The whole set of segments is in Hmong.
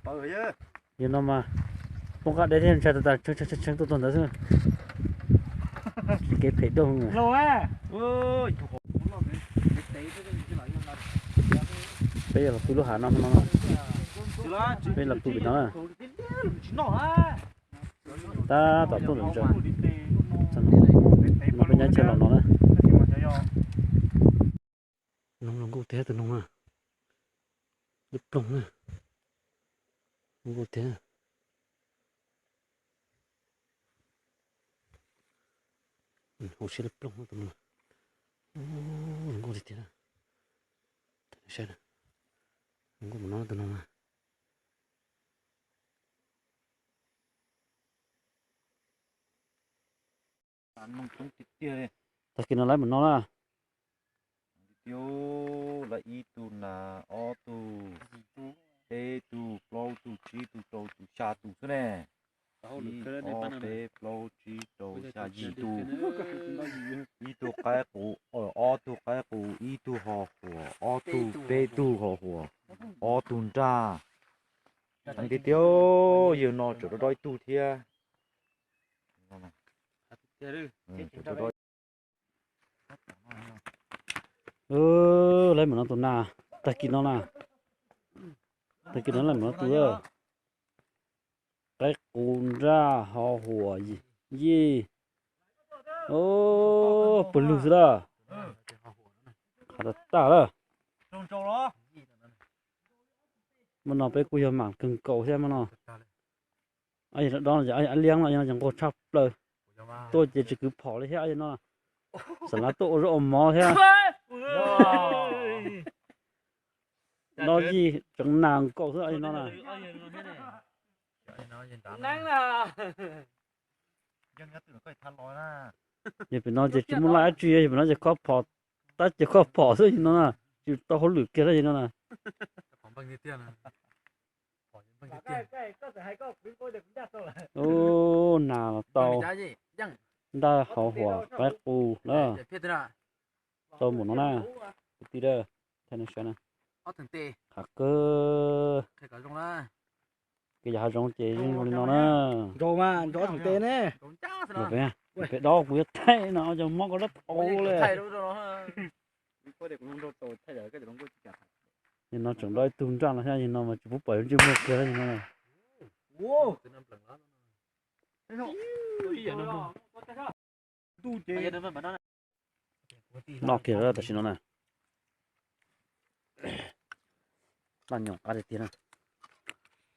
Yog no mas poob qab deb thiab ntshai tas tas, tshee tshee tshee tuaj txog ntawd xwb. Kev phem daj. Peb yuav los pw lub hav no no. Peb los pw pem no na. Tab tom tuaj ntawm ntses. No peb nyab chaw los no na. Noog los nkuj tiag tus noog na. Lub ploog na. Nkuj tiag. Hauv siab lub ploog tus noog. Nkuj tiag tiag. Saib na. Nkuj mus no tus noog na. Tag kis no lawv mus no na. Lawv ib tug nas, ob tug, peb tug, plaub tug, tsib tug, rau tug, xya tug xwb ne. Ib, ob, peb, plaub, tsib, rau, xya, yim tug. Ib tug qaib qus, ob tug qaib qus, ib tug ho huam, ob tug, peb tug ho huam, ob tug nraj. Heev tiag tiag, yawg no tseem dob dob ib tug thiab. Lawv mus no tus nas, tag kis no na, tag kis no lawv mus no tus qaib qus nraj ho huam yij. Pw lug xwb lawm. Qhov tag tag lawm. Mas no peb kuj yog mam kawg nkaus thiab mas no. Dob no ces ab liab no, no ces nquag tshaj plaws. Tuaj ces tsis kwv phom li thiab no. Xam lav tuaj ua zaub ua mov thiab. Dob yij tseev nas nkaus xwb no na. Yog pem no ces tsis muaj laj dab tsi, yog pem no ces khob phom, tab ces khob phom xwb no na, tsis tau hauj lwm kiag li no na. Ub, nas los tau, nraj ho huam qaib qus na. Tau npaum no na, kwv tij, thaij nej saib na. Qhov kawg, kev yos hav zoov ces zoo li no na. Pem dob kuv yuav thaij no, cov mob ko dab tau li. Yog no tseem dob ib tug nraj no thiab, yog no mas tsis pub pom ntsej muag kiag li no. Noj kiag tam sim no na. Laj nyoos qab tiag tiag na.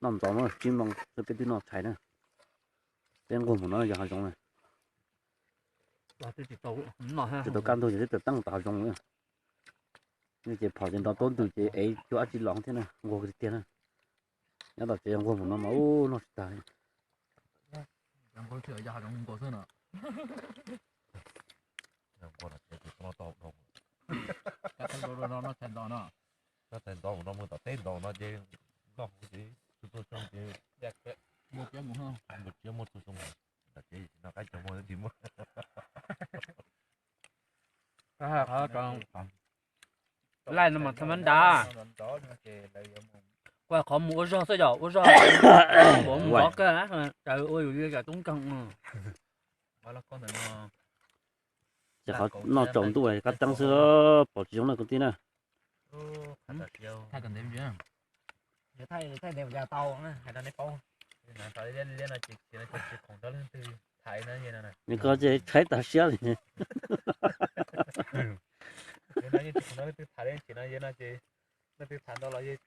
Noj ntxov no tsib moo xwb peb twb noj tshais na. Peb nquag mus no yog hav zoov na. Tsis tau kaj ntug ces twb tawm teeb tau hav zoov na. Ces phom ces nrov tuab ntws ces ev cuag dab tsi los thiab na, nquag tiag tiag na. Nyob tom tsev nquag mus no mas ub noj tsis tag li. Tshais nto no, tshais nto no, mus tom teb nto no ces noj huv ces tus tuaj xyoo ces mus tsis muaj tus xyoo, tom tsev no qaib cog muag ntsis muag. Laij no mas tha mab nrad, kuj qhov mus ua zog xwb yom, ua zog ua zog kawg, raws ua yus li yam toob nkeeg. Ces qhov noj tsaus ntuj qab teeb xwb, pom tsis zoo na kwv tij na. Nws ko ces tshaib tas siab li. Leej twg tham ntau los yog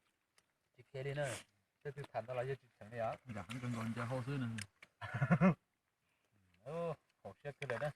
tsis cheem li os. Haum siab kawg lawm na.